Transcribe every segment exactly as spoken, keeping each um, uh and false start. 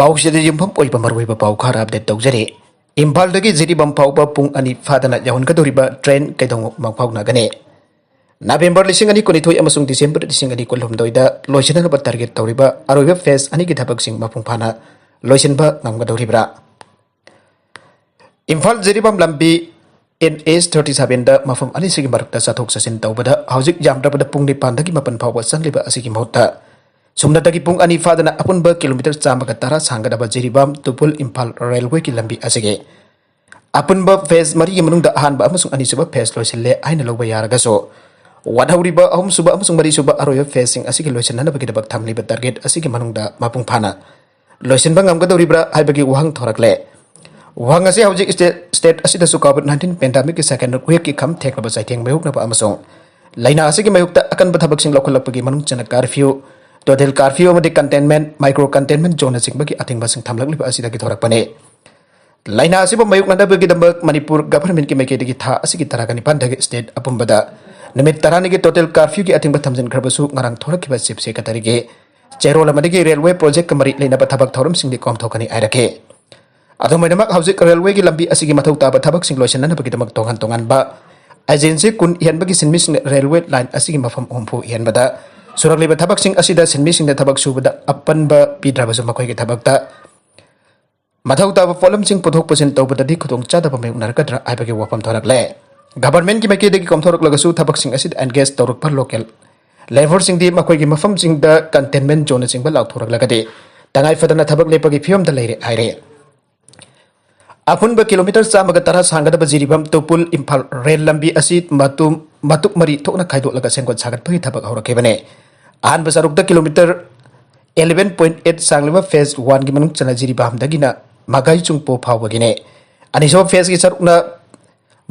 ꯄꯥꯎꯁꯤꯗ ꯌꯨꯝꯐꯝ ꯑꯣꯏꯕ ꯃꯔꯨꯑꯣꯏꯕ ꯄꯥꯎ ꯈꯔ ꯑꯞꯗꯦꯠ ꯇꯧꯖꯔꯤ꯫ ꯏꯝꯐꯥꯜꯗꯒꯤ ꯖꯤꯔꯤꯕꯥꯝ ꯐꯥꯎꯕ ꯄꯨꯡ ꯑꯅꯤ ꯐꯥꯗꯅ ꯌꯧꯍꯟꯒꯗꯧꯔꯤꯕ ꯇ꯭ꯔꯦꯟ ꯀꯩꯗꯧꯉꯩ ꯃꯥꯡꯐꯥꯎꯅꯒꯅꯤ? ꯅꯕꯦꯝꯕꯔ ꯂꯤꯁꯤꯡ ꯑꯅꯤ ꯀꯨꯟꯅꯤꯊꯣꯏ ꯑꯃꯁꯨꯡ ꯗꯤꯁꯦꯝꯕꯔ ꯂꯤꯁꯤꯡ ꯑꯅꯤ ꯀꯨꯟꯍꯨꯝꯗꯣꯏꯗ ꯂꯣꯏꯁꯤꯟꯅꯕ ꯇꯥꯔꯒꯦꯠ ꯇꯧꯔꯤꯕ ꯑꯔꯣꯏꯕ ꯐꯦꯖ ꯑꯅꯤꯒꯤ ꯊꯕꯛꯁꯤꯡ ꯃꯄꯨꯡ ꯐꯥꯅ ꯂꯣꯏꯁꯤꯟꯕ ꯉꯝꯒꯗꯧꯔꯤꯕ꯭ꯔꯥ? ꯏꯝꯐꯥꯜ ꯖꯤꯔꯤꯕꯥꯝ ꯂꯝꯕꯤ ꯑꯦꯟ ꯑꯦꯁ ꯊꯥꯔꯇꯤ ꯁꯚꯦꯟꯗ ꯃꯐꯝ ꯑꯅꯤꯁꯤꯒꯤ ꯃꯔꯛꯇ ꯆꯠꯊꯣꯛ ꯆꯠꯁꯤꯟ ꯇꯧꯕꯗ ꯍꯧꯖꯤꯛ ꯌꯥꯝꯗ꯭ꯔꯕꯗ ꯄꯨꯡ ꯅꯤꯄꯥꯟꯗꯒꯤ ꯃꯥꯄꯟ ꯐꯥꯎꯕ ꯆꯪꯂꯤꯕ ꯑꯁꯤꯒꯤ ꯃꯍꯨꯠꯇ ꯁꯨꯞꯅꯇꯒꯤ ꯄꯨꯡ ꯑꯅꯤ ꯐꯥꯗꯅ ꯑꯄꯨꯟꯕ ꯀꯤꯂꯣꯃꯤꯇꯔ ꯆꯥꯝꯃꯒ ꯇꯔꯥ ꯁꯥꯡꯒꯗꯕ ꯖꯤꯔꯤꯕꯥꯝ ꯇꯨꯄꯨꯜ ꯏꯝꯐꯥꯜ ꯔꯦꯜꯋꯦꯒꯤ ꯂꯝꯕꯤ ꯑꯁꯤꯒꯤ ꯑꯄꯨꯟꯕ ꯐꯦꯖ ꯃꯔꯤꯒꯤ ꯃꯅꯨꯡꯗ ꯑꯍꯥꯟꯕ ꯑꯃꯁꯨꯡ ꯑꯅꯤꯁꯨꯕ ꯐꯦꯖ ꯂꯣꯏꯁꯤꯜꯂꯦ ꯍꯥꯏꯅ ꯂꯧꯕ ꯌꯥꯔꯒꯁꯨ, ꯋꯥꯠꯍꯧꯔꯤꯕ ꯑꯍꯨꯝꯁꯨꯕ ꯑꯃꯁꯨꯡ ꯃꯔꯤꯁꯨꯕ ꯑꯔꯣꯏꯕ ꯐꯦꯖꯁꯤꯡ ꯑꯁꯤꯒꯤ ꯂꯣꯏꯁꯤꯟꯅꯅꯕꯒꯤꯗꯃꯛ ꯊꯝꯂꯤꯕ ꯇꯥꯔꯒꯦꯠ ꯑꯁꯤꯒꯤ ꯃꯅꯨꯡꯗ ꯃꯄꯨꯡ ꯐꯥꯅ ꯂꯣꯏꯁꯤꯟꯕ ꯉꯝꯒꯗꯧꯔꯤꯕ꯭ꯔꯥ ꯍꯥꯏꯕꯒꯤ ꯋꯥꯍꯪ ꯊꯣꯔꯛꯂꯦ꯫ ꯋꯥꯍꯪ ꯑꯁꯤ ꯍꯧꯖꯤꯛ ꯁ꯭ꯇꯦꯠ, ꯁ꯭ꯇꯦꯠ ꯑꯁꯤꯗꯁꯨ ꯀꯣꯚꯤꯗ ꯅꯥꯏꯟꯇꯤꯟ ꯄꯦꯟꯗꯦꯃꯤꯛꯀꯤ ꯁꯦꯀꯦꯟ ꯋꯦꯕꯀꯤ ꯈꯝ ꯊꯦꯡꯂꯕ ꯆꯩꯊꯦꯡ ꯃꯥꯌꯣꯛꯅꯕ ꯑꯃꯁꯨꯡ ꯂꯥꯏꯅꯥ ꯑꯁꯤꯒꯤ ꯃꯥꯌꯣꯛꯇ ꯑꯀꯟꯕ ꯊꯕꯛꯁꯤꯡ ꯂꯧꯈꯠꯂꯛꯄꯒꯤ ꯃꯅꯨꯡ ꯆꯟꯅ ꯀꯥꯔꯐ꯭ꯌꯨ, ꯇꯣꯇꯦꯜ ꯀꯥꯔꯐ꯭ꯌꯨ ꯑꯃꯗꯤ ꯀꯟꯇꯦꯟꯃꯦꯟꯠ, ꯃꯥꯏꯀ꯭ꯔꯣ ꯀꯟꯇꯦꯟꯃꯦꯟꯠ ꯖꯣꯟꯅꯆꯤꯡꯕꯒꯤ ꯑꯊꯤꯡꯕꯁꯤꯡ ꯊꯝꯂꯛꯂꯤꯕ ꯑꯁꯤꯗꯒꯤ ꯊꯣꯔꯛꯄꯅꯤ꯫ ꯂꯥꯏꯅꯥ ꯑꯁꯤꯕꯨ ꯃꯥꯌꯣꯛꯅꯅꯕꯒꯤꯗꯃꯛ ꯃꯅꯤꯄꯨꯔ ꯒꯚꯔꯟꯃꯦꯟꯠꯀꯤ ꯃꯥꯏꯀꯩꯗꯒꯤ ꯊꯥ ꯑꯁꯤꯒꯤ ꯇꯔꯥꯒ ꯅꯤꯄꯥꯟꯗꯒꯤ ꯁ꯭ꯇꯦꯠ ꯑꯄꯨꯝꯕꯗ ꯅꯨꯃꯤꯠ ꯇꯔꯥꯅꯤꯒꯤ ꯇꯣꯇꯦꯜ ꯀꯥꯔꯐ꯭ꯌꯨꯒꯤ ꯑꯊꯤꯡꯕ ꯊꯝꯖꯤꯟꯈ꯭ꯔꯕꯁꯨ, ꯉꯔꯥꯡ ꯊꯣꯔꯛꯈꯤꯕ ꯆꯤꯐ ꯁꯦꯀ꯭ꯔꯦꯇꯔꯤꯒꯤ ꯆꯦꯔꯣꯜ ꯑꯃꯗꯒꯤ ꯔꯦꯜꯋꯦ ꯄ꯭ꯔꯣꯖꯦꯛꯀ ꯃꯔꯤ ꯂꯩꯅꯕ ꯊꯕꯛ ꯊꯧꯔꯝꯁꯤꯡꯗꯤ ꯀꯣꯝꯊꯣꯛꯀꯅꯤ ꯍꯥꯏꯔꯛꯈꯤ꯫ ꯑꯗꯨꯝ ꯑꯣꯏꯅꯃꯛ, ꯍꯧꯖꯤꯛ ꯔꯦꯜꯋꯦꯒꯤ ꯂꯝꯕꯤ ꯑꯁꯤꯒꯤ ꯃꯊꯧ ꯇꯥꯕ ꯊꯕꯛꯁꯤꯡ ꯂꯣꯏꯁꯤꯟꯅꯅꯕꯒꯤꯗꯃꯛ ꯇꯣꯉꯥꯟ ꯇꯣꯉꯥꯟꯕ ꯑꯦꯖꯦꯟꯁꯤ ꯀꯨꯟ ꯏꯍꯟꯕꯒꯤ ꯁꯤꯟꯃꯤꯁꯤꯡꯅ ꯔꯦꯜꯋꯦ ꯂꯥꯏꯟ ꯑꯁꯤꯒꯤ ꯃꯐꯝ ꯍꯨꯝꯐꯨ ꯏꯍꯟꯕꯗ ꯁꯨꯔꯛꯂꯤꯕ ꯊꯕꯛꯁꯤꯡ ꯑꯁꯤꯗ ꯁꯤꯟꯃꯤꯁꯤꯡꯅ ꯊꯕꯛ ꯁꯨꯕꯗ ꯑꯄꯟꯕ ꯄꯤꯗ꯭ꯔꯕꯁꯨ, ꯃꯈꯣꯏꯒꯤ ꯊꯕꯛꯇ ꯃꯊꯧ ꯇꯥꯕ ꯄꯣꯠꯂꯝꯁꯤꯡ ꯄꯨꯊꯣꯛ ꯄꯨꯁꯤꯟ ꯇꯧꯕꯗꯗꯤ ꯈꯨꯗꯣꯡꯆꯥꯗꯕ ꯃꯥꯌꯣꯛꯅꯔꯛꯀꯗ꯭ꯔꯥ ꯍꯥꯏꯕꯒꯤ ꯋꯥꯐꯝ ꯊꯣꯔꯛꯂꯦ꯫ ꯒꯚꯔꯟꯃꯦꯟꯠꯀꯤ ꯃꯥꯏꯀꯩꯗꯒꯤ ꯀꯣꯝꯊꯣꯔꯛꯂꯒꯁꯨ, ꯊꯕꯛꯁꯤꯡ ꯑꯁꯤꯗ ꯑꯦꯡꯒꯦꯖ ꯇꯧꯔꯛꯄ ꯂꯣꯀꯦꯜ ꯂꯦꯕꯔꯁꯤꯡꯗꯤ ꯃꯈꯣꯏꯒꯤ ꯃꯐꯝꯁꯤꯡꯗ ꯀꯟꯇꯦꯟꯃꯦꯟꯠ ꯖꯣꯟꯅꯆꯤꯡꯕ ꯂꯥꯎꯊꯣꯔꯛꯂꯒꯗꯤ ꯇꯉꯥꯏ ꯐꯗꯅ ꯊꯕꯛ ꯂꯦꯞꯄꯒꯤ ꯐꯤꯕꯝꯗ ꯂꯩꯔꯦ ꯍꯥꯏꯔꯦ꯫ ꯑꯄꯨꯟꯕ ꯀꯤꯂꯣꯃꯤꯇꯔ ꯆꯥꯝꯃꯒ ꯇꯔꯥ ꯁꯥꯡꯒꯗꯕ ꯖꯤꯔꯤꯕꯥꯝ ꯇꯨꯄꯨꯜ ꯏꯝꯐꯥꯜ ꯔꯦꯜ ꯂꯝꯕꯤ ꯑꯁꯤ ꯃꯇꯨꯝ, ꯃꯇꯨꯞ ꯃꯔꯤ ꯊꯣꯛꯅ ꯈꯥꯏꯗꯣꯛꯂꯒ ꯁꯦꯝꯒꯠ ꯁꯥꯒꯠꯄꯒꯤ ꯊꯕꯛ ꯍꯧꯔꯛꯈꯤꯕꯅꯤ꯫ ꯑꯍꯥꯟꯕ ꯁꯔꯨꯛꯇ ꯀꯤꯂꯣꯃꯤꯇꯔ ꯑꯦꯂꯦꯚꯦꯟ ꯄꯣꯏꯟꯠ ꯑꯦꯠ ꯁꯥꯡꯂꯤꯕ ꯐꯦꯖ ꯋꯥꯟꯒꯤ ꯃꯅꯨꯡ ꯆꯟꯅ ꯖꯤꯔꯤꯕꯥꯝꯗꯒꯤꯅ ꯃꯒꯥꯏꯆꯨꯡꯄꯣ ꯐꯥꯎꯕꯒꯤꯅꯦ꯫ ꯑꯅꯤꯁꯨꯕ ꯐꯦꯖꯀꯤ ꯁꯔꯨꯛꯅ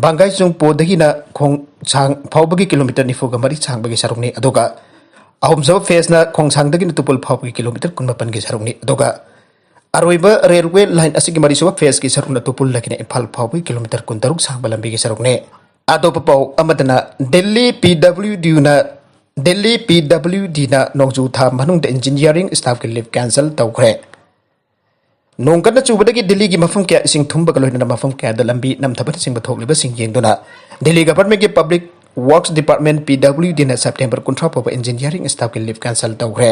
ꯕꯥꯡꯒꯥꯏꯆꯨꯡꯄꯣꯗꯒꯤꯅ ꯈꯣꯡꯁꯥꯡ ꯐꯥꯎꯕꯒꯤ ꯀꯤꯂꯣꯃꯤꯇꯔ ꯅꯤꯐꯨꯒ ꯃꯔꯤ ꯁꯥꯡꯕꯒꯤ ꯁꯔꯨꯛꯅꯤ, ꯑꯗꯨꯒ ꯑꯍꯨꯝꯁꯨꯕ ꯐꯦꯖꯅ ꯈꯣꯡꯁꯥꯡꯗꯒꯤꯅ ꯇꯨꯄꯨꯜ ꯐꯥꯎꯕꯒꯤ ꯀꯤꯂꯣꯃꯤꯇꯔ ꯀꯨꯟꯃꯥꯄꯟꯒꯤ ꯁꯔꯨꯛꯅꯤ, ꯑꯗꯨꯒ ꯑꯔꯣꯏꯕ ꯔꯦꯜꯋꯦ ꯂꯥꯏꯟ ꯑꯁꯤꯒꯤ ꯃꯔꯤꯁꯨꯕ ꯐꯦꯖꯀꯤ ꯁꯔꯨꯛꯅ ꯇꯨꯄꯨꯜꯗꯒꯤꯅ ꯏꯝꯐꯥꯜ ꯐꯥꯎꯕꯒꯤ ꯀꯤꯂꯣꯃꯤꯇꯔ ꯀꯨꯟꯇꯔꯨꯛ ꯁꯥꯡꯕ ꯂꯝꯕꯤꯒꯤ ꯁꯔꯨꯛꯅꯤ꯫ ꯑꯇꯣꯞꯄ ꯄꯥꯎ ꯑꯃꯗꯅ, ꯗꯤꯜꯂꯤ ꯄꯤ ꯗꯕ꯭ꯂꯤꯎ ꯗꯤꯅ, ꯗꯤꯜꯂꯤ ꯄꯤ ꯗꯕ꯭ꯂꯤꯎ ꯗꯤꯅ ꯅꯣꯡꯖꯨ ꯊꯥ ꯃꯅꯨꯡꯗ ꯏꯟꯖꯤꯅꯤꯌꯥꯔꯤꯡ ꯁ꯭ꯇꯥꯐꯀꯤ ꯂꯤꯚ ꯀꯦꯟꯁꯦꯜ ꯇꯧꯈ꯭ꯔꯦ꯫ ꯅꯣꯡ ꯀꯟꯅ ꯆꯨꯕꯗꯒꯤ ꯗꯤꯜꯂꯤꯒꯤ ꯃꯐꯝ ꯀꯌꯥ ꯏꯁꯤꯡ ꯊꯨꯝꯕꯒ ꯂꯣꯏꯅꯅ ꯃꯐꯝ ꯀꯌꯥꯗ ꯂꯝꯕꯤ ꯅꯝꯊꯕꯅꯆꯤꯡꯕ ꯊꯣꯛꯂꯤꯕꯁꯤꯡ ꯌꯦꯡꯗꯨꯅ ꯗꯤꯜꯂꯤ ꯒꯚꯔꯟꯃꯦꯟꯠꯀꯤ ꯄꯕ꯭ꯂꯤꯛ ꯋꯥꯔꯛꯁ ꯗꯤꯄꯥꯔꯠꯃꯦꯟꯠ, ꯄꯤ ꯗꯕ꯭ꯂꯤꯌꯨ ꯗꯤꯅ ꯁꯦꯞꯇꯦꯝꯕꯔ ꯀꯨꯟꯊ꯭ꯔꯥ ꯐꯥꯎꯕ ꯏꯟꯖꯤꯅꯤꯌꯥꯔꯤꯡ ꯁ꯭ꯇꯥꯐꯀꯤ ꯂꯤꯚ ꯀꯦꯟꯁꯦꯜ ꯇꯧꯈ꯭ꯔꯦ꯫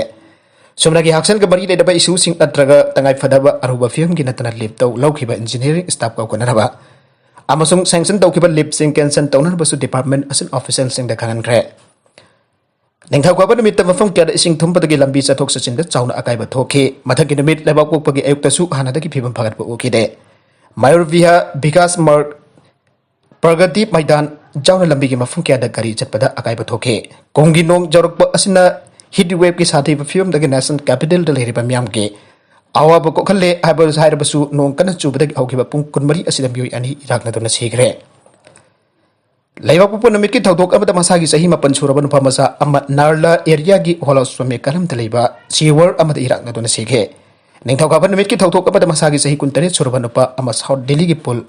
ꯁꯨꯞꯅꯒꯤ ꯍꯛꯁꯦꯜꯒ ꯃꯔꯤ ꯂꯩꯅꯕ ꯏꯁꯨꯁꯤꯡ ꯅꯠꯇ꯭ꯔꯒ ꯇꯉꯥꯏꯐꯗꯕ ꯑꯔꯨꯕ ꯐꯤꯕꯝꯒꯤ ꯅꯠꯇꯅ ꯂꯤꯚ ꯇꯧ ꯂꯧꯈꯤꯕ ꯏꯟꯖꯤꯅꯤꯌꯥꯔꯤꯡ ꯁ꯭ꯇꯥꯐ ꯀꯧꯈꯠꯅꯅꯕ ꯑꯃꯁꯨꯡ ꯁꯦꯡꯁꯟ ꯇꯧꯈꯤꯕ ꯂꯤꯚꯁꯤꯡ ꯀꯦꯟꯁꯦꯜ ꯇꯧꯅꯅꯕꯁꯨ ꯗꯤꯄꯥꯔꯠꯃꯦꯟꯠ ꯑꯁꯤꯅ ꯑꯣꯐꯤꯁꯤꯌꯦꯜꯁꯤꯡꯗ ꯈꯪꯍꯟꯈ꯭ꯔꯦ꯫ ꯅꯤꯡꯊꯧꯀꯥꯕ ꯅꯨꯃꯤꯠꯇ ꯃꯐꯝ ꯀꯌꯥꯗ ꯏꯁꯤꯡ ꯊꯨꯝꯕꯗꯒꯤ ꯂꯝꯕꯤ ꯆꯠꯊꯣꯛ ꯆꯠꯁꯤꯟꯗ ꯆꯥꯎꯅ ꯑꯀꯥꯏꯕ ꯊꯣꯛꯈꯤ꯫ ꯃꯊꯪꯒꯤ ꯅꯨꯃꯤꯠ ꯂꯩꯕꯥꯛꯄꯣꯛꯄꯒꯤ ꯑꯌꯨꯛꯇꯁꯨ ꯍꯥꯟꯅꯗꯒꯤ ꯐꯤꯕꯝ ꯐꯒꯠꯄ ꯎꯈꯤꯗꯦ꯫ ꯃꯌꯨꯔ ꯚꯤꯍꯥꯔ, ꯕꯤꯀꯥꯁ ꯃꯥꯔꯒ, ꯄ꯭ꯔꯒꯇꯤ ꯃꯩꯗꯥꯟ ꯌꯥꯎꯅ ꯂꯝꯕꯤꯒꯤ ꯃꯐꯝ ꯀꯌꯥꯗ ꯒꯥꯔꯤ ꯆꯠꯄꯗ ꯑꯀꯥꯏꯕ ꯊꯣꯛꯈꯤ꯫ ꯀꯨꯝꯒꯤ ꯅꯣꯡ ꯌꯧꯔꯛꯄ ꯑꯁꯤꯅ ꯍꯤꯠ ꯋꯦꯕꯀꯤ ꯁꯥꯊꯤꯕ ꯐꯤꯕꯝꯗꯒꯤ ꯅꯦꯁꯅꯦꯜ ꯀꯦꯄꯤꯇꯦꯜꯗ ꯂꯩꯔꯤꯕ ꯃꯤꯌꯥꯝꯒꯤ ꯑꯋꯥꯕ ꯀꯣꯛꯍꯜꯂꯦ ꯍꯥꯏꯕ ꯍꯥꯏꯔꯕꯁꯨ, ꯅꯣꯡ ꯀꯟꯅ ꯆꯨꯕꯗꯒꯤ ꯍꯧꯈꯤꯕ ꯄꯨꯡ ꯀꯨꯟꯃꯔꯤ ꯑꯁꯤꯗ ꯃꯤꯑꯣꯏ ꯑꯅꯤ ꯏꯔꯥꯛꯅꯗꯨꯅ ꯁꯤꯈ꯭ꯔꯦ꯫ ꯂꯩꯕꯥꯛꯄꯣꯛꯄ ꯅꯨꯃꯤꯠꯀꯤ ꯊꯧꯗꯣꯛ ꯑꯃꯗ ꯃꯁꯥꯒꯤ ꯆꯍꯤ ꯃꯥꯄꯟ ꯁꯨꯔꯕ ꯅꯨꯄꯥ ꯃꯆꯥ ꯑꯃ ꯅꯥꯔꯂꯥ ꯑꯦꯔꯤꯌꯥꯒꯤ ꯍꯣꯂꯥꯁ꯭ꯋꯥꯃꯤ ꯀꯔꯝꯗ ꯂꯩꯕ ꯁꯤꯋꯔ ꯑꯃꯗ ꯏꯔꯥꯛꯅꯗꯨꯅ ꯁꯤꯈꯤ꯫ ꯅꯤꯡꯊꯧꯀꯥꯕ ꯅꯨꯃꯤꯠꯀꯤ ꯊꯧꯗꯣꯛ ꯑꯃꯗ ꯃꯁꯥꯒꯤ ꯆꯍꯤ ꯀꯨꯟꯇꯔꯦꯠ ꯁꯨꯔꯕ ꯅꯨꯄꯥ ꯑꯃ ꯁꯥꯎꯠ ꯗꯤꯜꯂꯤꯒꯤ ꯄꯨꯜ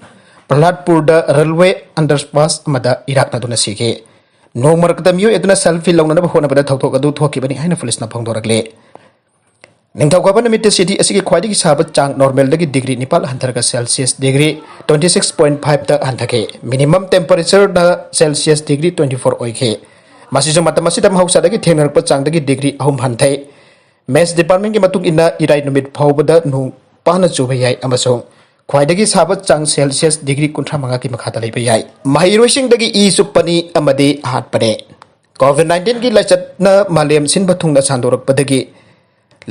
ꯄ꯭ꯔꯍꯂꯥꯗꯄꯨꯔꯗ ꯔꯦꯜꯋꯦ ꯑꯟꯗꯔꯄꯥꯁ ꯑꯃꯗ ꯏꯔꯥꯛꯅꯗꯨꯅ ꯁꯤꯈꯤ꯫ ꯅꯣꯡ ꯃꯔꯛꯇ ꯃꯤꯑꯣꯏ ꯑꯗꯨꯅ ꯁꯦꯜꯐꯤ ꯂꯧꯅꯅꯕ ꯍꯣꯠꯅꯕꯗ ꯊꯧꯗꯣꯛ ꯑꯗꯨ ꯊꯣꯛꯈꯤꯕꯅꯤ ꯍꯥꯏꯅ ꯄꯨꯂꯤꯁꯅ ꯐꯣꯡꯗꯣꯔꯛꯂꯤ꯫ ꯅꯤꯡꯊꯧꯀꯥꯕ ꯅꯨꯃꯤꯠꯇ ꯁꯤꯇꯤ ꯑꯁꯤꯒꯤ ꯈ꯭ꯋꯥꯏꯗꯒꯤ ꯁꯥꯕ ꯆꯥꯡ ꯅꯣꯔꯃꯦꯜꯗꯒꯤ ꯗꯤꯒ꯭ꯔꯤ ꯅꯤꯄꯥꯜ ꯍꯟꯊꯔꯒ Celsius degree twenty six point ꯐꯥꯏꯚꯇ ꯍꯟꯊꯈꯤ꯫ ꯃꯤꯅꯤꯃꯝ ꯇꯦꯝꯄꯔꯦꯆꯔꯅ ꯁꯦꯜꯁꯤꯌꯁ ꯗꯤꯒ꯭ꯔꯤ ꯇ꯭ꯋꯦꯟꯇꯤ ꯐꯣꯔ ꯑꯣꯏꯈꯤ꯫ ꯃꯁꯤꯁꯨ ꯃꯇꯝ ꯑꯁꯤꯗ ꯃꯍꯧꯁꯥꯗꯒꯤ ꯊꯦꯡꯅꯔꯛꯄ ꯆꯥꯡꯗꯒꯤ ꯗꯤꯒ꯭ꯔꯤ ꯑꯍꯨꯝ ꯍꯟꯊꯩ꯫ ꯃꯦꯠ ꯗꯤꯄꯥꯔꯠꯃꯦꯟꯠꯀꯤ ꯃꯇꯨꯡ ꯏꯟꯅ, ꯏꯔꯥꯏ ꯅꯨꯃꯤꯠ ꯐꯥꯎꯕꯗ ꯅꯣꯡ ꯄꯥꯅ ꯆꯨꯕ ꯌꯥꯏ ꯑꯃꯁꯨꯡ ꯈ꯭ꯋꯥꯏꯗꯒꯤ ꯁꯥꯕ ꯆꯥꯡ ꯁꯦꯜꯁꯤꯌꯁ ꯗꯤꯒ꯭ꯔꯤ ꯀꯨꯟꯊ꯭ꯔꯥ ꯃꯉꯥꯒꯤ ꯃꯈꯥꯗ ꯂꯩꯕ ꯌꯥꯏ꯫ ꯃꯍꯩꯔꯣꯏꯁꯤꯡꯗꯒꯤ ꯏ ꯆꯨꯞꯄꯅꯤ ꯑꯃꯗꯤ ꯍꯥꯠꯄꯅꯤ꯫ ꯀꯣꯚꯤꯗ ꯅꯥꯏꯟꯇꯤꯟꯒꯤ ꯂꯥꯏꯆꯠꯅ ꯃꯥꯂꯦꯝ ꯁꯤꯟꯕ ꯊꯨꯡꯅ ꯁꯟꯗꯣꯔꯛꯄꯗꯒꯤ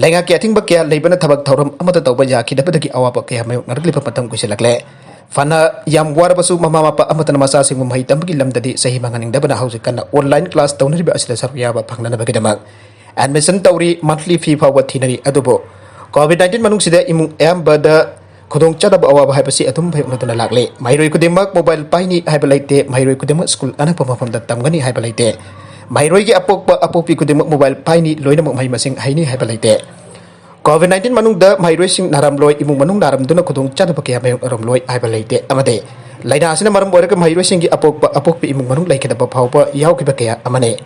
ꯂꯩꯉꯥꯛꯀꯤ ꯑꯊꯤꯡꯕ ꯀꯌꯥ ꯂꯩꯕꯅ ꯊꯕꯛ ꯊꯧꯔꯝ ꯑꯃꯠꯇ ꯇꯧꯕ ꯌꯥꯈꯤꯗꯕꯗꯒꯤ ꯑꯋꯥꯕ ꯀꯌꯥ ꯃꯥꯌꯣꯛꯅꯔꯛꯂꯤꯕ ꯃꯇꯝ ꯀꯨꯏꯁꯤꯜꯂꯛꯂꯦ꯫ ꯐꯅ ꯌꯥꯝ ꯋꯥꯔꯕꯁꯨ, ꯃꯃꯥ ꯃꯄꯥ ꯑꯃꯠꯇꯅ ꯃꯆꯥꯁꯤꯡꯕꯨ ꯃꯍꯩ ꯇꯝꯕꯒꯤ ꯂꯝꯗꯗꯤ ꯆꯍꯤ ꯃꯥꯡꯍꯟꯅꯤꯡꯗꯕꯅ ꯍꯧꯖꯤꯛ ꯀꯟꯅ ꯑꯣꯟꯂꯥꯏꯟ ꯀ꯭ꯂꯥꯁ ꯇꯧꯅꯔꯤꯕ ꯑꯁꯤꯗ ꯁꯔꯨꯛ ꯌꯥꯕ ꯐꯪꯅꯅꯕꯒꯤꯗꯃꯛ ꯑꯦꯗꯃꯤꯁꯟ ꯇꯧꯔꯤ, ꯃꯟꯊꯂꯤ ꯐꯤ ꯐꯥꯎꯕ ꯊꯤꯅꯔꯤ꯫ ꯑꯗꯨꯕꯨ ꯀꯣꯚꯤꯗ ꯅꯥꯏꯟꯇꯤꯟ ꯃꯅꯨꯡꯁꯤꯗ ꯏꯃꯨꯡ ꯑꯌꯥꯝꯕꯗ ꯈꯨꯗꯣꯡꯆꯥꯗꯕ ꯑꯋꯥꯕ ꯍꯥꯏꯕꯁꯤ ꯑꯗꯨꯝ ꯃꯥꯌꯣꯛꯅꯗꯨꯅ ꯂꯥꯛꯂꯤ꯫ ꯃꯍꯩꯔꯣꯏ ꯈꯨꯗꯤꯡꯃꯛ ꯃꯣꯕꯥꯏꯜ ꯄꯥꯏꯅꯤ ꯍꯥꯏꯕ ꯂꯩꯇꯦ, ꯃꯍꯩꯔꯣꯏ ꯈꯨꯗꯤꯡꯃꯛ ꯁ꯭ꯀꯨꯜ ꯑꯅꯛꯄ ꯃꯐꯝꯗ ꯇꯝꯒꯅꯤ ꯍꯥꯏꯕ ꯂꯩꯇꯦ꯫ ꯃꯍꯩꯔꯣꯏꯒꯤ ꯑꯄꯣꯛꯄ ꯑꯄꯣꯛꯄꯤ ꯈꯨꯗꯤꯡꯃꯛ ꯃꯣꯕꯥꯏꯜ ꯄꯥꯏꯅꯤ, ꯂꯣꯏꯅꯃꯛ ꯃꯍꯩ ꯃꯁꯤꯡ ꯍꯩꯅꯤ ꯍꯥꯏꯕ ꯂꯩꯇꯦ꯫ ꯀꯣꯚꯤꯗ ꯅꯥꯏꯟꯇꯤꯟ ꯃꯅꯨꯡꯗ ꯃꯍꯩꯔꯣꯏꯁꯤꯡ ꯅꯥꯔꯝꯂꯣꯏ, ꯏꯃꯨꯡ ꯃꯅꯨꯡ ꯅꯥꯔꯝꯗꯨꯅ ꯈꯨꯗꯣꯡꯆꯥꯗꯕ ꯀꯌꯥ ꯃꯥꯌꯣꯛꯅꯔꯝꯂꯣꯏ ꯍꯥꯏꯕ ꯂꯩꯇꯦ꯫ ꯑꯃꯗꯤ ꯂꯥꯏꯅꯥ ꯑꯁꯤꯅ ꯃꯔꯝ ꯑꯣꯏꯔꯒ ꯃꯍꯩꯔꯣꯏꯁꯤꯡꯒꯤ ꯑꯄꯣꯛꯄ ꯑꯄꯣꯛꯄꯤ ꯏꯃꯨꯡ ꯃꯅꯨꯡ ꯂꯩꯈꯤꯗꯕ ꯐꯥꯎꯕ ꯌꯥꯎꯈꯤꯕ ꯀꯌꯥ ꯑꯃꯅꯤ꯫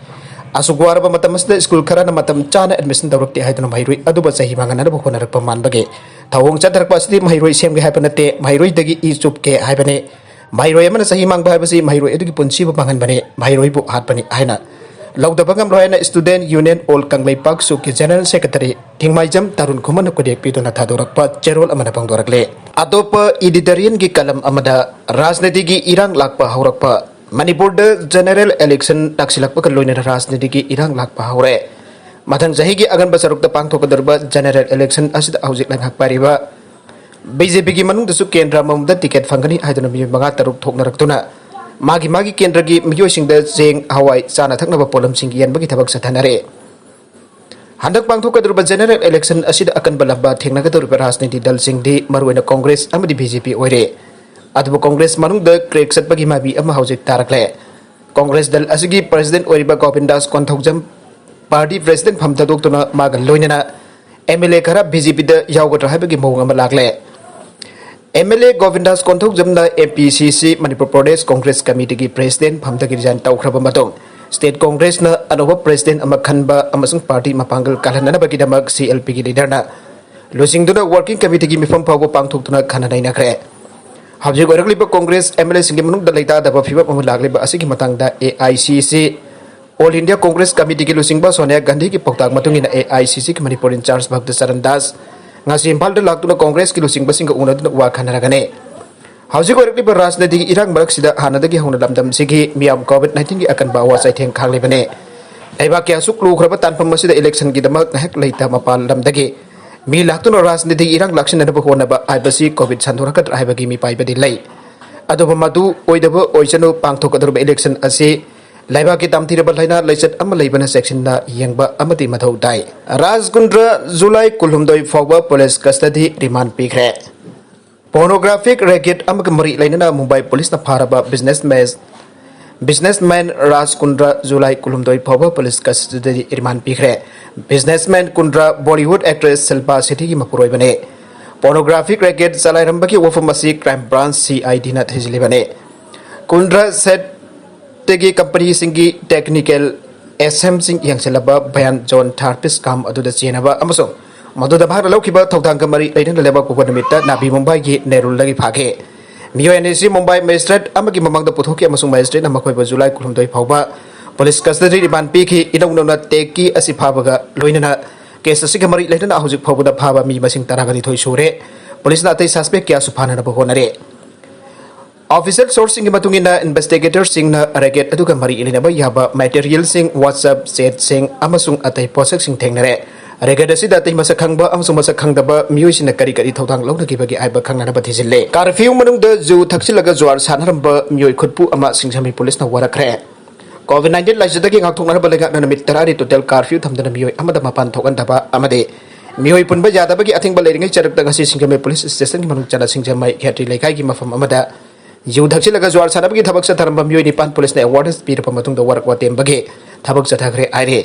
ꯑꯁꯨꯛ ꯋꯥꯔꯕ ꯃꯇꯝ ꯑꯁꯤꯗ ꯁ꯭ꯀꯨꯜ ꯈꯔꯅ ꯃꯇꯝ ꯆꯥꯅ ꯑꯦꯗꯃꯤꯁꯟ ꯇꯧꯔꯛꯇꯦ ꯍꯥꯏꯗꯨꯅ ꯃꯍꯩꯔꯣꯏ ꯑꯗꯨꯕꯨ ꯆꯍꯤ ꯃꯥꯡꯍꯟꯅꯕ ꯍꯣꯠꯅꯔꯛꯄ ꯃꯥꯟꯕꯒꯤ ꯊꯧꯑꯣꯡ ꯆꯠꯊꯔꯛꯄ ꯑꯁꯤꯗꯤ ꯃꯍꯩꯔꯣꯏ ꯁꯦꯝꯒꯦ ꯍꯥꯏꯕ ꯅꯠꯇꯦ, ꯃꯍꯩꯔꯣꯏꯗꯒꯤ ꯏ ꯆꯨꯞꯀꯦ ꯍꯥꯏꯕꯅꯤ꯫ ꯃꯍꯩꯔꯣꯏ ꯑꯃꯅ ꯆꯍꯤ ꯃꯥꯡꯕ ꯍꯥꯏꯕꯁꯤ ꯃꯍꯩꯔꯣꯏ ꯑꯗꯨꯒꯤ ꯄꯨꯟꯁꯤꯕꯨ ꯃꯥꯡꯍꯟꯕꯅꯤ, ꯃꯍꯩꯔꯣꯏꯕꯨ ꯍꯥꯠꯄꯅꯤ ꯍꯥꯏꯅ ꯂꯧꯗꯕ ꯉꯝꯂꯣꯏ ꯍꯥꯏꯅ Student Union All Kangleipak ꯁꯨꯛꯀꯤ General Secretary ꯊꯤꯡꯃꯥꯏꯖꯝ ꯇꯥꯔꯨꯟ ꯈꯨꯃꯟꯅ ꯈꯨꯗꯦꯛ ꯄꯤꯗꯨꯅ ꯊꯥꯗꯣꯔꯛꯄ ꯆꯦꯔꯣꯜ ꯑꯃꯅ ꯐꯣꯡꯗꯣꯔꯛꯂꯦ꯫ ꯑꯇꯣꯞꯄ editorialꯒꯤ column ꯑꯃꯗ ꯔꯥꯖꯅꯤꯇꯤꯒꯤ ꯏꯔꯥꯡ ꯂꯥꯛꯄ ꯍꯧꯔꯛꯄ꯫ ꯃꯅꯤꯄꯨꯔꯗ general election ꯅꯛꯁꯤꯜꯂꯛꯄꯒ ꯂꯣꯏꯅꯅ ꯔꯥꯖꯅꯤꯇꯤꯒꯤ ꯏꯔꯥꯡ ꯂꯥꯛꯄ ꯍꯧꯔꯦ꯫ ꯃꯊꯪ ꯆꯍꯤꯒꯤ ꯑꯉꯟꯕ ꯁꯔꯨꯛꯇ ꯄꯥꯡꯊꯣꯛꯀꯗꯧꯔꯤꯕ general election ꯑꯁꯤꯗ ꯍꯧꯖꯤꯛ ꯂꯩꯉꯥꯛ ꯄꯥꯏꯔꯤꯕ BJPꯒꯤ ꯃꯅꯨꯡꯗꯁꯨ ꯀꯦꯟꯗ꯭ꯔ ꯑꯃꯃꯝꯗ ticket ꯐꯪꯒꯅꯤ ꯍꯥꯏꯗꯨꯅ ꯃꯤꯑꯣꯏ ꯃꯉꯥ ꯇꯔꯨꯛ ꯊꯣꯛꯅꯔꯛꯇꯨꯅ ꯃꯥꯒꯤ ꯃꯥꯒꯤ ꯀꯦꯟꯗ꯭ꯔꯒꯤ ꯃꯤꯑꯣꯏꯁꯤꯡꯗ ꯆꯦꯡ, ꯍꯋꯥꯏ, ꯆꯥꯅ ꯊꯛꯅꯕ ꯄꯣꯠꯂꯝꯁꯤꯡ ꯌꯦꯟꯕꯒꯤ ꯊꯕꯛ ꯆꯠꯊꯅꯔꯦ꯫ ꯍꯟꯗꯛ ꯄꯥꯡꯊꯣꯛꯀꯗꯧꯔꯤꯕ general election ꯑꯁꯤꯗ ꯑꯀꯟꯕ ꯂꯝꯕꯥ ꯊꯦꯡꯅꯒꯗꯧꯔꯤꯕ ꯔꯥꯖꯅꯤꯇꯤ ꯗꯜꯁꯤꯡꯗꯤ ꯃꯔꯨꯑꯣꯏꯅ ꯀꯣꯡꯒ꯭ꯔꯦꯁ ꯑꯃꯗꯤ BJP ꯑꯣꯏꯔꯦ꯫ ꯑꯗꯨꯕꯨ ꯀꯣꯡꯒ꯭ꯔꯦꯁ ꯃꯅꯨꯡꯗ crack ꯆꯠꯄꯒꯤ ꯃꯃꯤ ꯑꯃ ꯍꯧꯖꯤꯛ ꯇꯥꯔꯛꯂꯦ꯫ ꯀꯣꯡꯒ꯭ꯔꯦꯁ ꯗꯜ ꯑꯁꯤꯒꯤ president ꯑꯣꯏꯔꯤꯕ ꯒꯣꯕꯤꯟꯗꯥꯁ ꯀꯣꯟꯊꯧꯖꯝ party president ꯐꯝ ꯊꯥꯗꯣꯛꯇꯨꯅ ꯃꯥꯒ ꯂꯣꯏꯅꯅ MLA ꯈꯔ BJPꯗ ꯌꯥꯎꯒꯗ꯭ꯔꯥ ꯍꯥꯏꯕꯒꯤ ꯃꯑꯣꯡ ꯑꯃ ꯂꯥꯛꯂꯦ꯫ MLA ꯒꯣꯕꯤꯟꯗꯥꯁ ꯀꯣꯟꯊꯧꯖꯝꯅ MPCC Manipur Pradesh Congress Committeeꯒꯤ president ꯐꯝꯗꯒꯤ resign ꯇꯧꯈ꯭ꯔꯕ ꯃꯇꯨꯡ, state Congressꯅ ꯑꯅꯧꯕ president ꯑꯃ ꯈꯟꯕ ꯑꯃꯁꯨꯡ party ꯃꯄꯥꯡꯒꯜ ꯀꯜꯍꯟꯅꯅꯕꯒꯤꯗꯃꯛ CLPꯒꯤ leaderꯅ ꯂꯨꯆꯤꯡꯗꯨꯅ working committeeꯒꯤ ꯃꯤꯐꯝ ꯐꯥꯎꯕ ꯄꯥꯡꯊꯣꯛꯇꯨꯅ ꯈꯟꯅ ꯅꯩꯅꯈ꯭ꯔꯦ꯫ ꯍꯧꯖꯤꯛ ꯑꯣꯏꯔꯛꯂꯤꯕ ꯀꯣꯡꯒ꯭ꯔꯦꯁ MLAꯁꯤꯡꯒꯤ ꯃꯅꯨꯡꯗ ꯂꯩꯇꯥꯗꯕ ꯐꯤꯕꯝ ꯑꯃ ꯂꯥꯛꯂꯤꯕ ꯑꯁꯤꯒꯤ ꯃꯇꯥꯡꯗ AICC, All India Congress Committeeꯒꯤ ꯂꯨꯆꯤꯡꯕ ꯁꯣꯅꯤꯌꯥ ꯒꯥꯟꯙꯤꯒꯤ ꯄꯥꯎꯇꯥꯛ ꯃꯇꯨꯡ ꯏꯟꯅ AICCꯒꯤ ꯃꯅꯤꯄꯨꯔ in charge ꯚꯛꯇ ꯆꯔꯟ ꯗꯥꯁ ꯉꯁꯤ ꯏꯝꯐꯥꯜꯗ ꯂꯥꯛꯇꯨꯅ ꯀꯣꯡꯒ꯭ꯔꯦꯁꯀꯤ ꯂꯨꯆꯤꯡꯕꯁꯤꯡꯒ ꯎꯅꯗꯨꯅ ꯋꯥ ꯈꯟꯅꯔꯒꯅꯤ꯫ ꯍꯧꯖꯤꯛ ꯑꯣꯏꯔꯛꯂꯤꯕ ꯔꯥꯖꯅꯤꯇꯤꯒꯤ ꯏꯔꯥꯡ ꯃꯔꯛꯁꯤꯗ ꯍꯥꯟꯅꯗꯒꯤ ꯍꯧꯅ ꯂꯝꯗꯝꯁꯤꯒꯤ ꯃꯤꯌꯥꯝ COVID nineteenꯒꯤ ꯑꯀꯟꯕ ꯑꯋꯥ ꯆꯩꯊꯦꯡ ꯈꯥꯡꯂꯤꯕꯅꯤ꯫ ꯂꯩꯕꯥꯛ ꯀꯌꯥ ꯑꯁꯨꯛ ꯂꯨꯈ꯭ꯔꯕ ꯇꯥꯟꯐꯝ ꯑꯁꯤꯗ electionꯒꯤꯗꯃꯛ ꯉꯥꯏꯍꯥꯛ ꯂꯩꯇ ꯃꯄꯥꯟ ꯂꯝꯗꯒꯤ ꯃꯤ ꯂꯥꯛꯇꯨꯅ ꯔꯥꯖꯅꯤꯇꯤꯒꯤ ꯏꯔꯥꯡ ꯂꯥꯛꯁꯤꯟꯅꯅꯕ ꯍꯣꯠꯅꯕ ꯍꯥꯏꯕꯁꯤ COVID ꯁꯟꯗꯣꯔꯛꯀꯗ꯭ꯔꯥ ꯍꯥꯏꯕꯒꯤ ꯃꯤꯄꯥꯏꯕꯗꯤ ꯂꯩ꯫ ꯑꯗꯨꯕꯨ ꯃꯗꯨ ꯑꯣꯏꯗꯕ ꯑꯣꯏꯁꯅꯨ, ꯄꯥꯡꯊꯣꯛꯀꯗꯧꯔꯤꯕ election ꯑꯁꯤ ꯂꯩꯕꯥꯛꯀꯤ ꯇꯝꯊꯤꯔꯕ ꯂꯥꯏꯅꯥ ꯂꯥꯏꯆꯠ ꯑꯃ ꯂꯩꯕꯅ ꯆꯦꯛꯁꯤꯟꯅ ꯌꯦꯡꯕ ꯑꯃꯗꯤ ꯃꯊꯧ ꯇꯥꯏ꯫ ꯔꯥꯖ ꯀꯨꯟꯗ꯭ꯔ ꯖꯨꯂꯥꯏ ꯀꯨꯟꯍꯨꯝꯗꯣꯏ ꯐꯥꯎꯕ police custody remand ꯄꯤꯈ꯭ꯔꯦ꯫ Pornographic racket ꯑꯃꯒ ꯃꯔꯤ ꯂꯩꯅꯅ ꯃꯨꯝꯕꯥꯏ policeꯅ ꯐꯥꯔꯕ businessman, businessman ꯔꯥꯖ ꯀꯨꯟꯗ꯭ꯔ ꯖꯨꯂꯥꯏ ꯀꯨꯟꯍꯨꯝꯗꯣꯏ ꯐꯥꯎꯕ police custody remand ꯄꯤꯈ꯭ꯔꯦ꯫ Businessman ꯀꯨꯟꯗ꯭ꯔ Bollywood actress ꯁꯤꯜꯄꯥ ꯁꯦꯊꯤꯒꯤ ꯃꯄꯨꯔꯣꯏꯕꯅꯤ꯫ Pornographic racket ꯆꯂꯥꯏꯔꯝꯕꯒꯤ ꯋꯥꯐꯝ ꯑꯁꯤ Crime Branch, CIDꯅ ꯊꯤꯖꯤꯜꯂꯤꯕꯅꯤ꯫ ꯀꯨꯟꯗ꯭ꯔ ꯁꯦꯠꯇꯒꯤ companyꯁꯤꯡꯒꯤ technical ꯑꯦꯁ ꯑꯦꯝꯁꯤꯡ ꯌꯦꯡꯁꯤꯜꯂꯕ ꯚꯌꯥꯟ ꯖꯣꯟ ꯊꯥꯔꯄꯤꯁ ꯀꯥꯝ ꯑꯗꯨꯗ ꯆꯦꯟꯅꯕ ꯑꯃꯁꯨꯡ ꯃꯗꯨꯗ ꯃꯍꯥꯛꯅ ꯂꯧꯈꯤꯕ ꯊꯧꯗꯥꯡꯒ ꯃꯔꯤ ꯂꯩꯅꯅ ꯂꯩꯕꯥꯛ ꯄꯣꯛꯄ ꯅꯨꯃꯤꯠꯇ ꯅꯥꯚꯤ ꯃꯨꯝꯕꯥꯏꯒꯤ ꯅꯦꯔꯨꯜꯗꯒꯤ ꯐꯥꯈꯤ꯫ ꯃꯤꯑꯣꯏ ꯑꯅꯤꯁꯤ ꯃꯨꯝꯕꯥꯏ ꯃꯦꯖꯤꯁꯇ꯭ꯔꯦꯠ ꯑꯃꯒꯤ ꯃꯃꯥꯡꯗ ꯄꯨꯊꯣꯛꯈꯤ ꯑꯃꯁꯨꯡ ꯃꯦꯖꯤꯁꯇ꯭ꯔꯦꯠꯅ ꯃꯈꯣꯏꯕꯨ ꯖꯨꯂꯥꯏ ꯀꯨꯟꯍꯨꯝꯗꯣꯏ ꯐꯥꯎꯕ ꯄꯨꯂꯤꯁ ꯀꯁꯇꯗꯤ ꯔꯤꯃꯥꯟ ꯄꯤꯈꯤ꯫ ꯏꯅꯧ ꯅꯧꯅ ꯇꯦꯛꯀꯤ ꯑꯁꯤ ꯐꯥꯕꯒ ꯂꯣꯏꯅꯅ ꯀꯦꯁ ꯑꯁꯤꯒ ꯃꯔꯤ ꯂꯩꯅꯅ ꯍꯧꯖꯤꯛ ꯐꯥꯎꯕꯗ ꯐꯥꯕ ꯃꯤ ꯃꯁꯤꯡ ꯇꯔꯥꯒ ꯅꯤꯊꯣꯏ ꯁꯨꯔꯦ꯫ ꯄꯨꯂꯤꯁꯅ ꯑꯇꯩ ꯁꯁꯄꯦꯛ ꯀꯌꯥꯁꯨ ꯐꯥꯅꯅꯕ ꯍꯣꯠꯅꯔꯦ꯫ ꯑꯣꯐꯤꯁꯤꯌꯦꯜ ꯁꯣꯔꯁꯁꯤꯡꯒꯤ ꯃꯇꯨꯡ ꯏꯟꯅ, ꯏꯟꯚꯦꯁꯇꯤꯒꯦꯇꯔꯁꯤꯡꯅ ꯔꯦꯀꯦꯠ ꯑꯗꯨꯒ ꯃꯔꯤ ꯂꯩꯅꯕ ꯌꯥꯕ ꯃꯦꯇꯔꯤꯌꯦꯜꯁꯤꯡ, WhatsApp ꯆꯦꯠꯁꯤꯡ ꯑꯃꯁꯨꯡ ꯑꯇꯩ ꯄꯣꯠꯁꯛꯁꯤꯡ ꯊꯦꯡꯅꯔꯦ꯫ ꯔꯦꯀꯦꯠ ꯑꯁꯤꯗ ꯑꯇꯩ ꯃꯁꯛ ꯈꯪꯕ ꯑꯃꯁꯨꯡ ꯃꯁꯛ ꯈꯪꯗꯕ ꯃꯤꯑꯣꯏꯁꯤꯡꯅ ꯀꯔꯤ ꯀꯔꯤ ꯊꯧꯗꯥꯡ ꯂꯧꯅꯈꯤꯕꯒꯦ ꯍꯥꯏꯕ ꯈꯪꯅꯅꯕ ꯊꯤꯖꯤꯜꯂꯦ꯫ ꯀꯥꯔꯐ꯭ꯌꯨ ꯃꯅꯨꯡꯗ ꯖꯨ ꯊꯛꯆꯤꯜꯂꯒ ꯖꯨꯋꯥꯔ ꯁꯥꯟꯅꯔꯝꯕ ꯃꯤꯑꯣꯏ ꯈꯨꯠꯄꯨ ꯑꯃ ꯁꯤꯡꯖꯃꯩ ꯄꯨꯂꯤꯁꯅ ꯋꯥꯔꯛꯈ꯭ꯔꯦ꯫ ꯀꯣꯚꯤꯗ ꯅꯥꯏꯟꯇꯤꯟ ꯂꯥꯏꯆꯠꯇꯒꯤ ꯉꯥꯛꯊꯣꯛꯅꯅꯕ ꯂꯩꯉꯥꯛꯅ ꯅꯨꯃꯤꯠ ꯇꯔꯥꯅꯤ ꯇꯣꯇꯦꯜ ꯀꯥꯔꯐ꯭ꯌꯨ ꯊꯝꯗꯨꯅ ꯃꯤꯑꯣꯏ ꯑꯃꯗ ꯃꯄꯥꯟ ꯊꯣꯛꯍꯟꯗꯕ ꯑꯃꯗꯤ ꯃꯤꯑꯣꯏ ꯄꯨꯟꯕ ꯌꯥꯗꯕꯒꯤ ꯑꯊꯤꯡꯕ ꯂꯩꯔꯤꯉꯩ ꯆꯔꯛꯇ ꯉꯁꯤ ꯁꯤꯡꯖꯃꯩ ꯄꯨꯂꯤꯁ ꯁ꯭ꯇꯦꯁꯟꯒꯤ ꯃꯅꯨꯡ ꯆꯟꯅ ꯁꯤꯡꯖꯃꯩ ꯈꯦꯇ꯭ꯔꯤ ꯂꯩꯀꯥꯏꯒꯤ ꯃꯐꯝ ꯑꯃꯗ ꯌꯨ ꯊꯛꯆꯤꯜꯂꯒ ꯖꯨꯋꯥꯔ ꯁꯥꯟꯅꯕꯒꯤ ꯊꯕꯛ ꯆꯠꯊꯔꯝꯕ ꯃꯤꯑꯣꯏ ꯅꯤꯄꯥꯟ ꯄꯨꯂꯤꯁꯅ ꯑꯦꯋꯥꯔꯅꯦꯁ ꯄꯤꯔꯕ ꯃꯇꯨꯡꯗ ꯋꯥꯔꯛ ꯋꯥꯇꯦꯝꯕꯒꯤ ꯊꯕꯛ ꯆꯠꯊꯈ꯭ꯔꯦ ꯍꯥꯏꯔꯤ꯫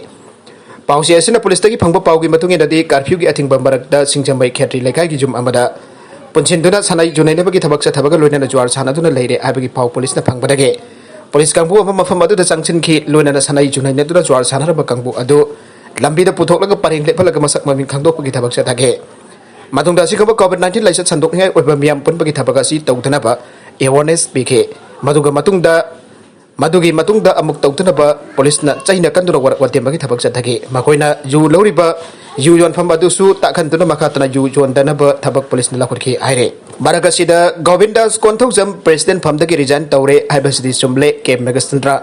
ꯄꯥꯎꯆꯦ ꯑꯁꯤꯅ ꯄꯨꯂꯤꯁꯇꯒꯤ ꯐꯪꯕ ꯄꯥꯎꯒꯤ ꯃꯇꯨꯡ ꯏꯟꯅꯗꯤ, ꯀꯥꯔꯐ꯭ꯌꯨꯒꯤ ꯑꯊꯤꯡꯕ ꯃꯔꯛꯇ ꯁꯤꯡꯖꯃꯩ ꯈꯦꯇ꯭ꯔꯤ ꯂꯩꯀꯥꯏꯒꯤ ꯌꯨꯝ ꯑꯃꯗ ꯄꯨꯟꯁꯤꯟꯗꯨꯅ ꯁꯥꯟꯅꯩ ꯌꯨꯅꯩꯅꯕꯒꯤ ꯊꯕꯛ ꯆꯠꯊꯕꯒ ꯂꯣꯏꯅꯅ ꯖꯨꯋꯥꯔ ꯁꯥꯟꯅꯗꯨꯅ ꯂꯩꯔꯦ ꯍꯥꯏꯕꯒꯤ ꯄꯥꯎ ꯄꯨꯂꯤꯁꯅ ꯐꯪꯕꯗꯒꯤ ꯄꯨꯂꯤꯁ ꯀꯥꯡꯕꯨ ꯑꯃ ꯃꯐꯝ ꯑꯗꯨꯗ ꯆꯪꯁꯤꯟꯈꯤ꯫ ꯂꯣꯏꯅꯅ ꯁꯥꯟꯅꯩ ꯌꯨꯅꯩꯅꯗꯨꯅ ꯖꯨꯋꯥꯔ ꯁꯥꯟꯅꯔꯝꯕ ꯀꯥꯡꯕꯨ ꯑꯗꯨ ꯂꯝꯕꯤꯗ ꯄꯨꯊꯣꯛꯂꯒ ꯄꯔꯦꯡ ꯂꯦꯞꯍꯜꯂꯒ ꯃꯁꯛ ꯃꯃꯤꯡ ꯈꯪꯗꯣꯛꯄꯒꯤ ꯊꯕꯛ ꯆꯠꯊꯈꯤ꯫ ꯃꯇꯨꯡꯗ ꯑꯁꯤꯒꯨꯝꯕ ꯀꯣꯚꯤꯗ ꯅꯥꯏꯟꯇꯤꯟ ꯂꯥꯏꯆꯠ ꯁꯟꯗꯣꯛꯅꯤꯡꯉꯥꯏ ꯑꯣꯏꯕ ꯃꯤꯌꯥꯝ ꯄꯨꯟꯕꯒꯤ ꯊꯕꯛ ꯑꯁꯤ ꯇꯧꯗꯅꯕ ꯑꯦꯋꯥꯔꯅꯦꯁ ꯄꯤꯈꯤ꯫ ꯃꯗꯨꯒ ꯃꯇꯨꯡꯗ, ꯃꯗꯨꯒꯤ ꯃꯇꯨꯡꯗ ꯑꯃꯨꯛ ꯇꯧꯗꯅꯕ ꯄꯨꯂꯤꯁꯅ ꯆꯩꯅ ꯀꯟꯗꯨꯅ ꯋꯥꯔꯛ ꯋꯥꯇꯦꯝꯕꯒꯤ ꯊꯕꯛ ꯆꯠꯊꯈꯤ꯫ ꯃꯈꯣꯏꯅ ꯌꯨ ꯂꯧꯔꯤꯕ ꯌꯨ ꯌꯣꯟꯐꯝ ꯑꯗꯨꯁꯨ ꯇꯥꯛꯍꯟꯗꯨꯅ ꯃꯈꯥ ꯇꯥꯅ ꯌꯨ ꯌꯣꯟꯗꯅꯕ ꯊꯕꯛ ꯄꯨꯂꯤꯁꯅ ꯂꯧꯈꯠꯈꯤ ꯍꯥꯏꯔꯦ꯫ ꯃꯔꯛ ꯑꯁꯤꯗ, ꯒꯣꯕꯤꯟꯗꯥꯁ ꯀꯣꯟꯊꯧꯖꯝ, ꯄ꯭ꯔꯦꯁꯤꯗꯦꯟ ꯐꯝꯗꯒꯤ ꯔꯤꯖꯥꯏꯟ ꯇꯧꯔꯦ ꯍꯥꯏꯕꯁꯤꯗꯤ ꯆꯨꯝꯂꯦ, K Meghachandra.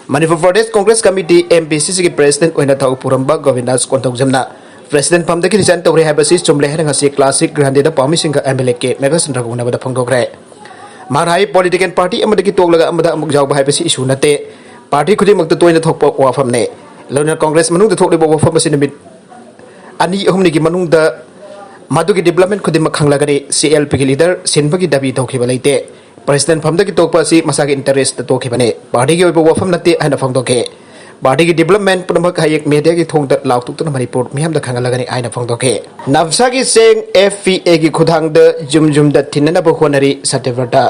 Manipur Pradesh Congress committee, M P C ꯁꯤꯒꯤ ꯄ꯭ꯔꯦꯁꯤꯗꯦꯟ ꯑꯣꯏꯅ ꯊꯧ ꯄꯨꯔꯝꯕ ꯒꯣꯕꯤꯟꯗꯥꯁ ꯀꯣꯟꯊꯧꯖꯝꯅ ꯄ꯭ꯔꯦꯁꯤꯗꯦꯟ ꯐꯝꯗꯒꯤ ꯔꯤꯖꯥꯏꯟ ꯇꯧꯔꯦ ꯍꯥꯏꯕꯁꯤ ꯆꯨꯝꯂꯦ ꯍꯥꯏꯅ ꯉꯁꯤ ꯀ꯭ꯂꯥꯁꯤꯛ ꯒ꯭ꯔꯥꯟꯗꯤꯗ ꯄꯥꯎꯃꯤꯁꯤꯡꯒ ꯑꯦꯝ ꯑꯦꯜ ꯑꯦ ꯀꯦ ꯃꯦꯘꯆꯟꯗ꯭ꯔꯒ ꯎꯅꯕꯗ ꯐꯣꯡꯗꯣꯛꯈ꯭ꯔꯦ꯫ ꯃꯍꯥꯛꯅ ꯍꯥꯏ, ꯄꯣꯂꯤꯇꯤꯀꯦꯜ ꯄꯥꯔꯇꯤ ꯑꯃꯗꯒꯤ ꯇꯣꯛꯂꯒ ꯑꯃꯗ ꯑꯃꯨꯛ ꯌꯥꯎꯕ ꯍꯥꯏꯕꯁꯤ ꯏꯁꯨ ꯅꯠꯇꯦ꯫ ꯄꯥꯔꯇꯤ ꯈꯨꯗꯤꯡꯃꯛꯇ ꯇꯣꯏꯅ ꯊꯣꯛꯄ ꯋꯥꯐꯝꯅꯤ꯫ ꯂꯣꯏꯅꯅ ꯀꯣꯡꯒ꯭ꯔꯦꯁ ꯃꯅꯨꯡꯗ ꯊꯣꯛꯂꯤꯕ ꯋꯥꯐꯝ ꯑꯁꯤ ꯅꯨꯃꯤꯠ ꯑꯅꯤ ꯑꯍꯨꯝꯅꯤꯒꯤ ꯃꯅꯨꯡꯗ ꯃꯗꯨꯒꯤ ꯗꯤꯕ꯭ꯂꯞꯃꯦꯟ ꯈꯨꯗꯤꯡꯃꯛ ꯈꯪꯂꯒꯅꯤ꯫ ꯁꯤ ꯑꯦꯜ ꯄꯤꯒꯤ ꯂꯤꯗꯔ ꯁꯤꯟꯕꯒꯤ ꯗꯥꯕꯤ ꯇꯧꯈꯤꯕ ꯂꯩꯇꯦ꯫ ꯄ꯭ꯔꯦꯁꯤꯗꯦꯟ ꯐꯝꯗꯒꯤ ꯇꯣꯛꯄ ꯑꯁꯤ ꯃꯁꯥꯒꯤ ꯏꯟꯇꯔꯦꯁꯇ ꯇꯣꯛꯈꯤꯕꯅꯤ, ꯄꯥꯔꯇꯤꯒꯤ ꯑꯣꯏꯕ ꯋꯥꯐꯝ ꯅꯠꯇꯦ ꯍꯥꯏꯅ ꯐꯣꯡꯗꯣꯛꯈꯤ꯫ ꯄꯥꯔꯇꯤꯒꯤ ꯗꯤꯕ꯭ꯂꯞꯃꯦꯟ ꯄꯨꯝꯅꯃꯛ ꯍꯌꯦꯡ ꯃꯦꯗꯤꯌꯥꯒꯤ ꯊꯣꯡꯗ ꯂꯥꯎꯊꯣꯛꯇꯨꯅ ꯃꯅꯤꯄꯨꯔ ꯃꯤꯌꯥꯝꯗ ꯈꯪꯍꯜꯂꯒꯅꯤ ꯍꯥꯏꯅ ꯐꯣꯡꯗꯣꯛꯈꯤ꯫ ꯅꯞꯁꯥꯒꯤ ꯆꯦꯡ ꯑꯦꯐ ꯄꯤ ꯑꯦꯒꯤ ꯈꯨꯠꯊꯥꯡꯗ ꯌꯨꯝ ꯌꯨꯝꯗ ꯊꯤꯟꯅꯅꯕ ꯍꯣꯠꯅꯔꯤ ꯁꯇ꯭ꯌꯕ꯭ꯔꯇ꯫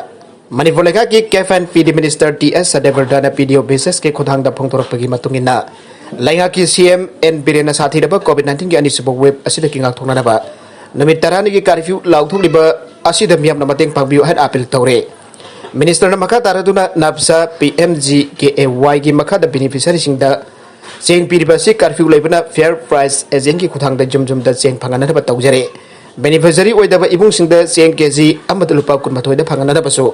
ꯃꯅꯤꯄꯨꯔ ꯂꯩꯉꯥꯛꯀꯤ ꯀꯦꯐ ꯑꯦꯟ ꯄꯤ ꯗꯤ ꯃꯤꯅꯤꯁꯇꯔ ꯇꯤ ꯑꯦꯁ ꯁꯇ꯭ꯌꯕ꯭ꯔꯇꯅ ꯚꯤꯗꯤꯑꯣ ꯃꯦꯁꯦꯖꯀꯤ ꯈꯨꯠꯊꯥꯡꯗ ꯐꯣꯡꯗꯣꯔꯛꯄꯒꯤ ꯃꯇꯨꯡ ꯏꯟꯅ, ꯂꯩꯉꯥꯛꯀꯤ ꯁꯤ ꯑꯦꯝ ꯑꯦꯟ ꯕꯤꯔꯦꯟꯅ ꯁꯥꯊꯤꯔꯕ ꯀꯣꯚꯤꯗ ꯅꯥꯏꯟꯇꯤꯟꯒꯤ ꯑꯅꯤꯁꯨꯕ ꯋꯦꯕ ꯑꯁꯤꯗꯒꯤ ꯉꯥꯛꯊꯣꯛꯅꯅꯕ ꯅꯨꯃꯤꯠ ꯇꯔꯥꯅꯤꯒꯤ ꯀꯥꯔꯐ꯭ꯌꯨ ꯂꯥꯎꯊꯣꯛꯂꯤꯕ ꯑꯁꯤꯗ ꯃꯤꯌꯥꯝꯅ ꯃꯇꯦꯡ ꯄꯥꯡꯕꯤꯌꯨ ꯍꯥꯏꯅ ꯑꯥꯄꯤꯜ ꯇꯧꯔꯦ꯫ ꯃꯤꯅꯤꯁꯇꯔꯅ ꯃꯈꯥ ꯇꯥꯔꯗꯨꯅ ꯅꯥꯞꯁꯥ P M G K A ꯋꯥꯏꯒꯤ ꯃꯈꯥꯗ ꯕꯦꯅꯤꯐꯤꯁꯔꯤꯁꯤꯡꯗ ꯆꯦꯡ ꯄꯤꯔꯤꯕ ꯑꯁꯤ ꯀꯥꯔꯐ꯭ꯌꯨ ꯂꯩꯕꯅ ꯐꯤꯌꯔ ꯄ꯭ꯔꯥꯏꯁ ꯑꯦꯖꯦꯟꯒꯤ ꯈꯨꯠꯊꯥꯡꯗ ꯌꯨꯝ ꯌꯨꯝꯗ ꯆꯦꯡ ꯐꯪꯍꯟꯅꯕ ꯇꯧꯖꯔꯦ꯫ ꯕꯦꯅꯤꯐꯤꯁꯔꯤ ꯑꯣꯏꯗꯕ ꯏꯃꯨꯡꯁꯤꯡꯗ ꯆꯦꯡ ꯀꯦꯖꯤ ꯑꯃꯗ ꯂꯨꯄꯥ ꯀꯨꯟꯃꯥꯊꯣꯏꯗ ꯐꯪꯍꯟꯅꯕꯁꯨ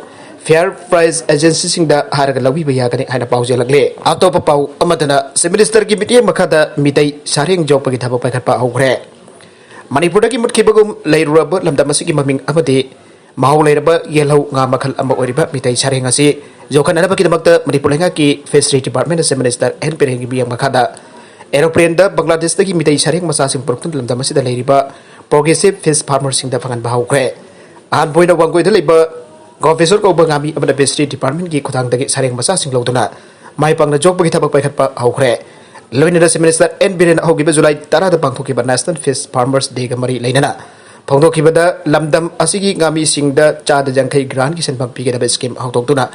ꯐꯤꯌꯔ ꯄ꯭ꯔꯥꯏꯁ ꯑꯦꯖꯦꯟꯁꯤꯁꯤꯡꯗ ꯍꯥꯏꯔꯒ ꯂꯧꯕꯤꯕ ꯌꯥꯒꯅꯤ ꯍꯥꯏꯅ ꯄꯥꯎꯖꯦꯜꯂꯛꯂꯦ꯫ ꯑꯇꯣꯞꯄ ꯄꯥꯎ ꯑꯃꯗꯅ, ꯆꯤꯐ ꯃꯤꯅꯤꯁꯇꯔꯒꯤ ꯃꯤꯠꯌꯦꯡ ꯃꯈꯥꯗ ꯃꯤꯇꯩ ꯁꯥꯔꯦꯡ ꯌꯣꯛꯄꯒꯤ ꯊꯕꯛ ꯄꯥꯏꯈꯠꯄ ꯍꯧꯈ꯭ꯔꯦ꯫ ꯃꯅꯤꯄꯨꯔꯗꯒꯤ ꯃꯨꯠꯈꯤꯕꯒꯨꯝ ꯂꯩꯔꯨꯔꯕ ꯂꯝꯗꯝ ꯑꯁꯤꯒꯤ ꯃꯃꯤꯡ ꯑꯃꯗꯤ ꯃꯍꯥꯎ ꯂꯩꯔꯕ ꯌꯦꯜꯍꯧ ꯉꯥ ꯃꯈꯜ ꯑꯃ ꯑꯣꯏꯔꯤꯕ ꯃꯤꯇꯩ ꯁꯥꯔꯦꯡ ꯑꯁꯤ ꯌꯣꯛꯈꯠꯅꯅꯕꯒꯤꯗꯃꯛꯇ ꯃꯅꯤꯄꯨꯔ ꯂꯩꯉꯥꯛꯀꯤ ꯐꯤꯁꯔꯤ ꯗꯤꯄꯥꯔꯠꯃꯦꯟꯅ ꯆꯤꯐ ꯃꯤꯅꯤꯁꯇꯔ ꯑꯦꯟ ꯕꯤꯔꯦꯟꯒꯤ ꯃꯤꯠꯌꯦꯡ ꯃꯈꯥꯗ ꯑꯦꯔꯣꯄ꯭ꯂꯦꯟꯗ ꯕꯪꯒ꯭ꯂꯥꯗꯦꯁꯇꯒꯤ ꯃꯤꯇꯩ ꯁꯥꯔꯦꯡ ꯃꯆꯥꯁꯤꯡ ꯄꯨꯔꯛꯇꯨꯅ ꯂꯝꯗꯝ ꯑꯁꯤꯗ ꯂꯩꯔꯤꯕ ꯄ꯭ꯔꯣꯒ꯭ꯔꯦꯁꯤꯚ ꯐꯤꯁ ꯐꯥꯔꯃꯔꯁꯤꯡꯗ ꯐꯪꯍꯟꯕ ꯍꯧꯈ꯭ꯔꯦ꯫ ꯑꯍꯥꯟꯕ ꯑꯣꯏꯅ ꯋꯥꯡꯒꯣꯏꯗ ꯂꯩꯕ ꯒꯣꯐꯦꯁꯣꯔ ꯀꯧꯕ ꯉꯥꯃꯤ ꯑꯃꯅ ꯐꯤꯁꯔꯤ ꯗꯤꯄꯥꯔꯠꯃꯦꯟꯒꯤ ꯈꯨꯠꯊꯥꯡꯗꯒꯤ ꯁꯥꯔꯦꯡ ꯃꯆꯥꯁꯤꯡ ꯂꯧꯗꯨꯅ ꯃꯥꯏ ꯄꯥꯛꯅ ꯌꯣꯛꯄꯒꯤ ꯊꯕꯛ ꯄꯥꯏꯈꯠꯄ ꯍꯧꯈ꯭ꯔꯦ꯫ ꯂꯣꯏꯅꯅ ꯆꯤꯐ ꯃꯤꯅꯤꯁꯇꯔ ꯑꯦꯟ ꯕꯤꯔꯦꯟꯅ ꯍꯧꯈꯤꯕ ꯖꯨꯂꯥꯏ ꯇꯔꯥꯗ ꯄꯥꯡꯊꯣꯛꯈꯤꯕ ꯅꯦꯁꯅꯦꯜ ꯐꯤꯁ ꯐꯥꯔꯃꯔꯁ ꯗꯦꯒ ꯃꯔꯤ ꯂꯩꯅꯅ ꯐꯣꯡꯗꯣꯛꯈꯤꯕꯗ, ꯂꯝꯗꯝ ꯑꯁꯤꯒꯤ ꯉꯥꯃꯤꯁꯤꯡꯗ ꯆꯥꯗ ꯌꯥꯡꯈꯩ ꯒ꯭ꯔꯥꯟꯒꯤ ꯁꯦꯟꯐꯝ ꯄꯤꯒꯗꯕ ꯁ꯭ꯀꯤꯝ ꯍꯧꯗꯣꯛꯇꯨꯅ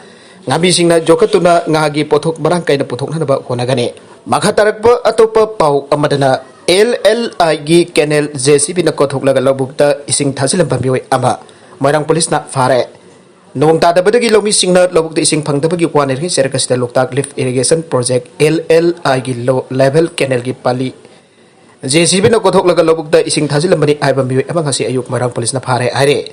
ꯉꯥꯃꯤꯁꯤꯡꯅ ꯌꯣꯛꯈꯠꯇꯨꯅ ꯉꯥꯒꯤ ꯄꯣꯠꯊꯣꯛ ꯃꯔꯥꯡ ꯀꯥꯏꯅ ꯄꯨꯊꯣꯛꯅꯅꯕ ꯍꯣꯠꯅꯒꯅꯤ꯫ ꯃꯈꯥ ꯇꯥꯔꯛꯄ ꯑꯇꯣꯞꯄ ꯄꯥꯎ ꯑꯃꯗꯅ, ꯑꯦꯜ ꯑꯦꯜ ꯑꯥꯏꯒꯤ ꯀꯦꯅꯦꯜ ꯖꯦ ꯁꯤ ꯕꯤꯅ ꯀꯣꯊꯣꯛꯂꯒ ꯂꯧꯕꯨꯛꯇ ꯏꯁꯤꯡ ꯊꯥꯖꯤꯜꯂꯝꯕ ꯃꯤꯑꯣꯏ ꯑꯃ ꯃꯣꯏꯔꯥꯡ ꯄꯨꯂꯤꯁꯅ ꯐꯥꯔꯦ꯫ ꯅꯣꯡ ꯇꯥꯗꯕꯗꯒꯤ ꯂꯧꯃꯤꯁꯤꯡꯅ ꯂꯧꯕꯨꯛꯇ ꯏꯁꯤꯡ ꯐꯪꯗꯕꯒꯤ ꯋꯥꯅꯔꯤꯉꯩ ꯆꯦꯔꯛ ꯑꯁꯤꯗ ꯂꯣꯛꯇꯥꯛ ꯂꯤꯐ ꯏꯔꯤꯒꯦꯁꯟ ꯄ꯭ꯔꯣꯖꯦꯛ, ꯑꯦꯜ ꯑꯦꯜ ꯑꯥꯏꯒꯤ ꯂꯣ ꯂꯦꯚꯦꯜ ꯀꯦꯅꯦꯜꯒꯤ ꯄꯥꯂꯤ ꯖꯦ ꯁꯤ ꯕꯤꯅ ꯀꯣꯊꯣꯛꯂꯒ ꯂꯧꯕꯨꯛꯇ ꯏꯁꯤꯡ ꯊꯥꯖꯤꯜꯂꯝꯕꯅꯤ ꯍꯥꯏꯕ ꯃꯤꯑꯣꯏ ꯑꯃ ꯉꯁꯤ ꯑꯌꯨꯛ ꯃꯣꯏꯔꯥꯡ ꯄꯨꯂꯤꯁꯅ ꯐꯥꯔꯦ ꯍꯥꯏꯔꯦ꯫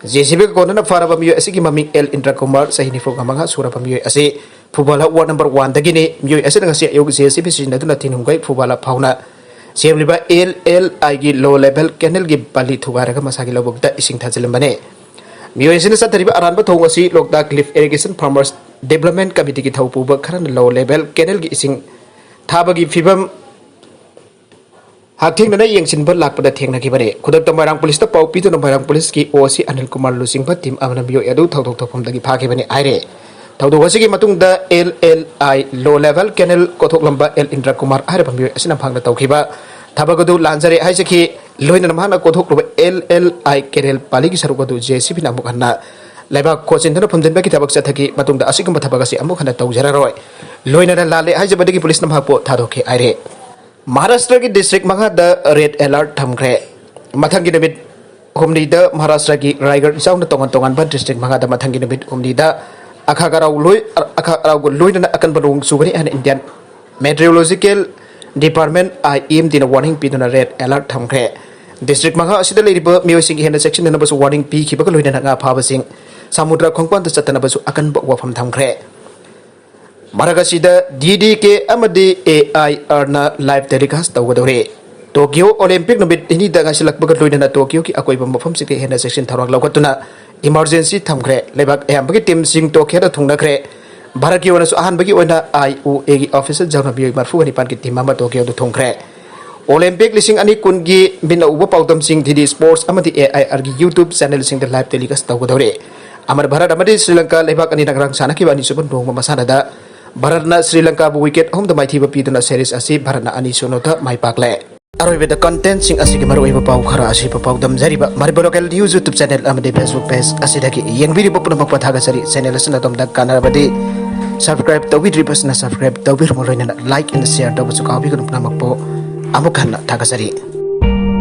ꯖꯦ ꯁꯤ ꯕꯤꯒ ꯀꯣꯟꯅꯅ ꯐꯥꯔꯕ ꯃꯤꯑꯣꯏ ꯑꯁꯤꯒꯤ ꯃꯃꯤꯡ ꯑꯦꯜ ꯏꯟꯗ꯭ꯔ ꯀꯨꯃꯥꯔ, ꯆꯍꯤ ꯅꯤꯐꯨ ꯃꯉꯥ ꯁꯨꯔꯕ ꯃꯤꯑꯣꯏ ꯑꯁꯤ ꯐꯨꯕꯥꯂꯥ ꯋꯥꯔꯗ ꯅꯝꯕꯔ ꯋꯥꯟꯗꯒꯤꯅꯤ꯫ ꯃꯤꯑꯣꯏ ꯑꯁꯤꯅ ꯉꯁꯤ ꯑꯌꯨꯛ ꯖꯦ ꯁꯤ ꯕꯤ ꯁꯤꯖꯤꯟꯅꯗꯨꯅ ꯊꯤꯟꯍꯨꯝꯒꯩ ꯐꯨꯕꯥꯂꯥ ꯐꯥꯎꯅ ꯁꯦꯝꯂꯤꯕ ꯑꯦꯜ ꯑꯦꯜ ꯑꯥꯏꯒꯤ ꯂꯣ ꯂꯦꯚꯦꯜ ꯀꯦꯅꯦꯜꯒꯤ ꯄꯥꯂꯤ ꯊꯨꯒꯥꯏꯔꯒ ꯃꯁꯥꯒꯤ ꯂꯧꯕꯨꯛꯇ ꯏꯁꯤꯡ ꯊꯥꯖꯤꯜꯂꯝꯕꯅꯤ꯫ ꯃꯤꯑꯣꯏ ꯑꯁꯤꯅ ꯆꯠꯊꯔꯤꯕ ꯑꯔꯥꯟꯕ ꯊꯧꯑꯣꯡ ꯑꯁꯤ ꯂꯣꯛꯇꯥꯛ ꯂꯤꯐ ꯏꯔꯤꯒꯦꯁꯟ ꯐꯥꯔꯃꯔꯁ ꯗꯤꯕ꯭ꯂꯞꯃꯦꯟ ꯀꯃꯤꯇꯤꯒꯤ ꯊꯧ ꯄꯨꯕ ꯈꯔꯅ ꯂꯣ ꯂꯦꯚꯦꯜ ꯀꯦꯅꯦꯜꯒꯤ ꯏꯁꯤꯡ ꯊꯥꯕꯒꯤ ꯐꯤꯕꯝ ꯍꯛꯊꯦꯡꯅꯅ ꯌꯦꯡꯁꯤꯟꯕ ꯂꯥꯛꯄꯗ ꯊꯦꯡꯅꯈꯤꯕꯅꯤ꯫ ꯈꯨꯗꯛꯇ ꯃꯣꯏꯔꯥꯡ ꯄꯨꯂꯤꯁꯇ ꯄꯥꯎ ꯄꯤꯗꯨꯅ ꯃꯣꯏꯔꯥꯡ ꯄꯨꯂꯤꯁꯀꯤ ꯑꯣ ꯁꯤ ꯑꯅꯤꯜ ꯀꯨꯃꯥꯔ ꯂꯨꯆꯤꯡꯕ ꯇꯤꯝ ꯑꯃꯅ ꯃꯤꯑꯣꯏ ꯑꯗꯨ ꯊꯧꯗꯣꯛ ꯊꯣꯛꯐꯝꯗꯒꯤ ꯐꯥꯈꯤꯕꯅꯤ ꯍꯥꯏꯔꯦ꯫ ꯊꯧꯗꯣꯛ ꯑꯁꯤꯒꯤ ꯃꯇꯨꯡꯗ ꯑꯦꯜ ꯑꯦꯜ ꯑꯥꯏ ꯂꯣ ꯂꯦꯚꯦꯜ ꯀꯦꯅꯦꯜ ꯀꯣꯊꯣꯛꯂꯝꯕ ꯑꯦꯜ ꯏꯟꯗ꯭ꯔ ꯀꯨꯃꯥꯔ ꯍꯥꯏꯔꯤꯕ ꯃꯤꯑꯣꯏ ꯑꯁꯤꯅ ꯃꯍꯥꯛꯅ ꯇꯧꯈꯤꯕ ꯊꯕꯛ ꯑꯗꯨ ꯂꯥꯟꯖꯔꯦ ꯍꯥꯏꯖꯈꯤ꯫ ꯂꯣꯏꯅꯅ ꯃꯍꯥꯛꯅ ꯀꯣꯊꯣꯛꯂꯨꯕ ꯑꯦꯜ ꯑꯦꯜ ꯑꯥꯏ ꯀꯦꯅꯦꯜ ꯄꯥꯂꯤꯒꯤ ꯁꯔꯨꯛ ꯑꯗꯨ ꯖꯦ ꯁꯤ ꯕꯤꯅ ꯑꯃꯨꯛ ꯍꯟꯅ ꯂꯩꯕꯥꯛ ꯈꯣꯠꯆꯤꯟꯗꯨꯅ ꯐꯨꯝꯖꯤꯟꯕꯒꯤ ꯊꯕꯛ ꯆꯠꯊꯈꯤ꯫ ꯃꯇꯨꯡꯗ ꯑꯁꯤꯒꯨꯝꯕ ꯊꯕꯛ ꯑꯁꯤ ꯑꯃꯨꯛ ꯍꯟꯅ ꯇꯧꯖꯔꯔꯣꯏ꯫ ꯂꯣꯏꯅꯅ ꯂꯥꯜꯂꯦ ꯍꯥꯏꯖꯕꯗꯒꯤ ꯄꯨꯂꯤꯁꯅ ꯃꯍꯥꯛꯄꯨ ꯊꯥꯗꯣꯛꯈꯤ ꯍꯥꯏꯔꯦ꯫ ꯃꯍꯥꯔꯥꯁꯇ꯭ꯔꯒꯤ ꯗꯤꯁꯇ꯭ꯔꯤꯛ ꯃꯉꯥꯗ ꯔꯦꯗ ꯑꯦꯂꯔꯠ ꯊꯝꯈ꯭ꯔꯦ꯫ ꯃꯊꯪꯒꯤ ꯅꯨꯃꯤꯠ ꯍꯨꯝꯅꯤꯗ ꯃꯍꯥꯔꯥꯁꯇ꯭ꯔꯒꯤ ꯔꯥꯏꯒꯔ ꯌꯥꯎꯅ ꯇꯣꯉꯥꯟ ꯇꯣꯉꯥꯟꯕ ꯗꯤꯁꯇ꯭ꯔꯤꯛ ꯃꯉꯥꯗ ꯃꯊꯪꯒꯤ ꯅꯨꯃꯤꯠ ꯍꯨꯝꯅꯤꯗ ꯑꯈꯥ ꯑꯔꯥꯎ ꯂꯣꯏ-, ꯑꯈꯥ ꯑꯔꯥꯎꯒ ꯂꯣꯏꯅꯅ ꯑꯀꯟꯕ ꯅꯣꯡ ꯆꯨꯒꯅꯤ ꯍꯥꯏꯅ ꯏꯟꯗꯤꯌꯟ ꯃꯦꯇꯤꯑꯣꯔꯣꯂꯣꯖꯤꯀꯦꯜ ꯗꯤꯄꯥꯔꯠꯃꯦꯟ, IMDꯅ ꯋꯥꯔꯅꯤꯡ ꯄꯤꯗꯨꯅ ꯔꯦꯗ ꯑꯦꯂꯔꯠ ꯊꯝꯈ꯭ꯔꯦ꯫ ꯗꯤꯁꯇ꯭ꯔꯤꯛ ꯃꯉꯥ ꯑꯁꯤꯗ ꯂꯩꯔꯤꯕ ꯃꯤꯑꯣꯏꯁꯤꯡ ꯍꯦꯟꯅ ꯆꯦꯛꯁꯤꯟꯅꯅꯕꯁꯨ ꯋꯥꯔꯅꯤꯡ ꯄꯤꯈꯤꯕꯒ ꯂꯣꯏꯅꯅ ꯉꯥ ꯐꯥꯕꯁꯤꯡ ꯁꯃꯨꯗ꯭ꯔ ꯈꯣꯡꯕꯥꯟꯗ ꯆꯠꯇꯅꯕꯁꯨ ꯑꯀꯟꯕ ꯋꯥꯐꯝ ꯊꯝꯈ꯭ꯔꯦ꯫ ꯃꯔꯛ ꯑꯁꯤꯗ DDK ꯑꯃꯗꯤ AIRꯅ ꯂꯥꯏꯚ ꯇꯦꯂꯤꯀꯥꯁ ꯇꯧꯒꯗꯧꯔꯤ꯫ ꯇꯣꯀꯤꯌꯣ ꯑꯣꯂꯦꯝꯄꯤꯛ ꯅꯨꯃꯤꯠ ꯅꯤꯅꯤꯗ ꯉꯥꯏꯁꯤꯜꯂꯛꯄꯒ ꯂꯣꯏꯅꯅ ꯇꯣꯀꯤꯌꯣꯒꯤ ꯑꯀꯣꯏꯕ ꯃꯐꯝꯁꯤꯡꯗ ꯍꯦꯟꯅ ꯆꯦꯛꯁꯤꯟ ꯊꯧꯔꯥꯡ ꯂꯧꯈꯠꯇꯨꯅ ꯏꯃꯔꯖꯦꯟꯁꯤ ꯊꯝꯈ꯭ꯔꯦ꯫ ꯂꯩꯕꯥꯛ ꯑꯌꯥꯝꯕꯒꯤ ꯇꯤꯝꯁꯤꯡ ꯇꯣꯀꯤꯌꯣꯗ ꯊꯨꯡꯅꯈ꯭ꯔꯦ꯫ ꯚꯥꯔꯠꯀꯤ ꯑꯣꯏꯅꯁꯨ ꯑꯍꯥꯟꯕꯒꯤ ꯑꯣꯏꯅ IOAꯒꯤ ꯑꯣꯐꯤꯁꯤꯌꯦꯜ ꯌꯥꯎꯅ ꯃꯤꯑꯣꯏ ꯃꯔꯤꯐꯨꯒ ꯅꯤꯄꯥꯟꯒꯤ ꯇꯤꯝ ꯑꯃ ꯇꯣꯀꯤꯌꯣꯗ ꯊꯨꯡꯈ꯭ꯔꯦ꯫ ꯑꯣꯂꯦꯝꯄꯤꯛ ꯂꯤꯁꯤꯡ ꯑꯅꯤ ꯀꯨꯟꯒꯤ ꯃꯤꯠꯅ ꯎꯕ ꯄꯥꯎꯗꯝꯁꯤꯡ DD Sports ꯑꯃꯗꯤ AIRꯒꯤ YouTube ꯆꯦꯅꯦꯜꯁꯤꯡꯗ ꯂꯥꯏꯚ ꯇꯦꯂꯤꯀꯥꯁ ꯇꯧꯒꯗꯧꯔꯤ꯫ ꯑꯃꯅ ꯚꯥꯔꯠ ꯑꯃꯗꯤ ꯁ꯭ꯔꯤ ꯂꯪꯀꯥ ꯂꯩꯕꯥꯛ ꯑꯅꯤꯅ ꯉꯔꯥꯡ ꯁꯥꯟꯅꯈꯤꯕ ꯑꯅꯤꯁꯨꯕ ꯅꯣꯡꯃ ꯃꯁꯥꯟꯅꯗ ꯚꯥꯔꯠꯅ ꯁ꯭ꯔꯤ ꯂꯪꯀꯥꯕꯨ ꯋꯤꯀꯦꯠ ꯑꯍꯨꯝꯗ ꯃꯥꯏꯊꯤꯕ ꯄꯤꯗꯨꯅ ꯁꯦꯔꯤꯁ ꯑꯁꯤ ꯚꯥꯔꯠꯅ ꯑꯅꯤ ꯁꯨꯞꯅꯗ ꯃꯥꯏ ꯄꯥꯛꯂꯦ꯫ ꯑꯔꯣꯏꯕꯗ ꯀꯟꯇꯦꯟꯁꯤꯡ ꯑꯁꯤꯒꯤ ꯃꯔꯨꯑꯣꯏꯕ ꯄꯥꯎ ꯈꯔ ꯑꯁꯤꯕꯨ ꯄꯥꯎꯗꯝꯖꯔꯤꯕ Manipur local news YouTube channel ꯑꯃꯗꯤ Facebook ꯄꯦꯖ ꯑꯁꯤꯗꯒꯤ ꯌꯦꯡꯕꯤꯔꯤꯕ ꯄꯨꯝꯅꯃꯛꯄꯨ ꯊꯥꯒꯠꯆꯔꯤ꯫ ꯆꯦꯅꯦꯜ ꯑꯁꯤꯅ ꯑꯗꯣꯝꯗ ꯀꯥꯟꯅꯔꯕꯗꯤ ꯁꯕꯁꯀ꯭ꯔꯥꯏꯕ ꯇꯧꯕꯤꯗ꯭ꯔꯤꯕꯁꯤꯅ ꯁꯕꯁꯀ꯭ꯔꯥꯏꯕ ꯇꯧꯕꯤꯔꯝꯃꯨ, ꯂꯣꯏꯅꯅ like and share ꯇꯧꯕꯁꯨ ꯀꯥꯎꯕꯤꯒꯅꯨ꯫ ꯄꯨꯝꯅꯃꯛꯄꯨ ꯑꯃꯨꯛ ꯍꯟꯅ ꯊꯥꯒꯠꯆꯔꯤ꯫